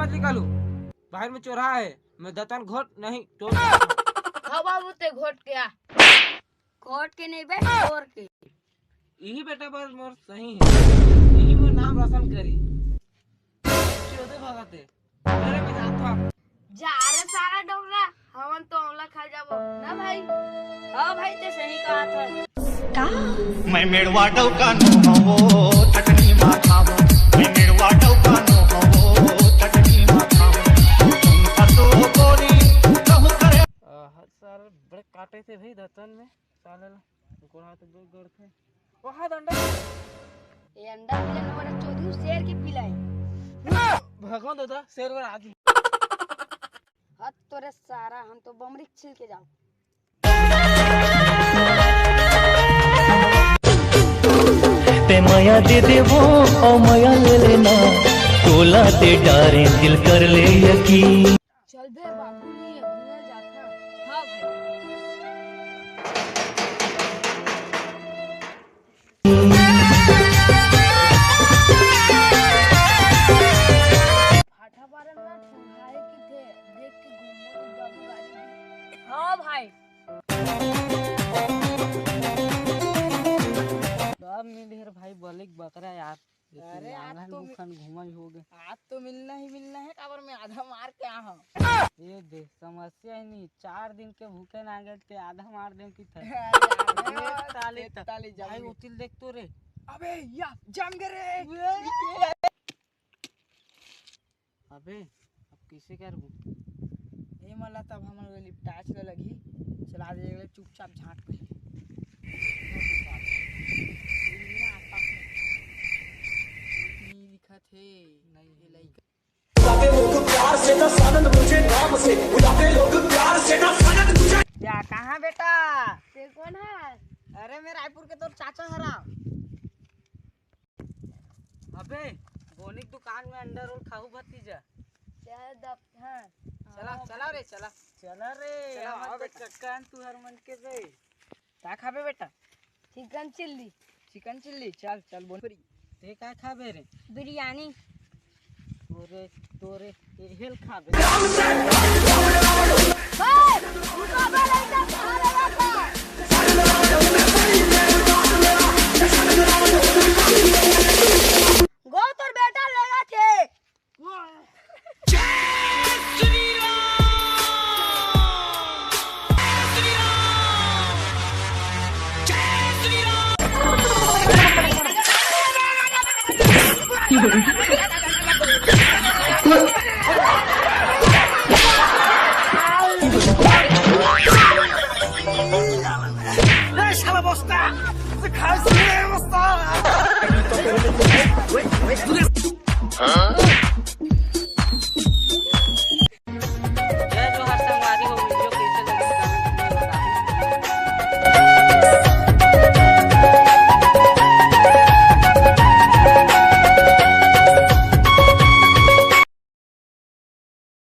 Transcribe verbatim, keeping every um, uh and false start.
मत निकालू। बाहर में चोरहा है, मैं दतन घोट नहीं टोर। हाँ बाबू, ते घोट के आ। घोट के नहीं बे, तोर के। यही बेटा बर मोर सही है, यही मोर नाम रोशन करी। चोदे भगत है। अरे मैं जात हूँ। जा रे सारा डोकरा, हमन तो अमला खा जाबो ना भाई। हाँ भाई, ते सही कहा था। मैं मेड़वा डौका नो हवो, चटनी माथावो। मैं मेड़वा डौका नो हवो, चटनी माथावो। तुम फंसो गोरी, कहूँ करे। आह, सारे बड़े काटे थे भाई दतन में, साले ला। कोड़ा तो गड़ गड़ थे। वहाँ डंडा। ये अंडा पिला नंबर चौधरी शेर की पिलाई। भगवान दादा, शेर वर आज। हद तोरे सारा, हम तो बमरी छिल के जाओ। ते मया दे देबो, ओ मया ले लेना, तोला ते डारे दिल कर ले यकीन। चल बे बाबू, नहीं है, घूमे जाता। हाँ भाई। फाटा पारन ना ठुहाए की थे, देख के घूमो तो बाबू गाड़ी दी। हाँ भाई। सब मिल हेर भाई, बलिक बकरा यार। अरे, आज तो मि- घूमल हो गए। आज तो मिलना ही मिलना है, काबर मैं आधा मार के आ हूँ। ये देख, समस्या ही नहीं, चार दिन के भूखे ना गए थे, आधा मार दे की था। अरे, आधा ये मार, ताली तक। ताली जम भाई, गई। उतिल देख तो रे। अबे, या, जम गए रे। अबे, अब कइसे करबो? ए मला तब हमन ला लिपटाच ला लगही। चला दे ले चुपचाप झांट पहले। नहीं दिखत हे। नहीं, ये लइका। बुलाते लोग प्यार से ना सनद मुझे नाम से, बुलाते लोग प्यार से ना सनद मुझे। या कहाँ बेटा? ते कोन हस? अरे मैं रायपुर के तोर चाचा हरा। अबे, बोनी के दुकान में अंडा रोल खाऊ भतीजा। चल दब-, हाँ। चला, चला रे, चला। चला रे, चला, हमर आओ तो बेटा। कक्का हन तुहर मन के बे। का खाबे बेटा? Chicken chilli. चिकन चिल्ली, चल, चल, बोन फ्री। ते का खाबे रे? बिरयानी। तोरे, तोरे, ए, हेल खाबे। ओए, तू तो अबे लइका कहाँ ले रहा था? गो तोर बेटा लेगा थे।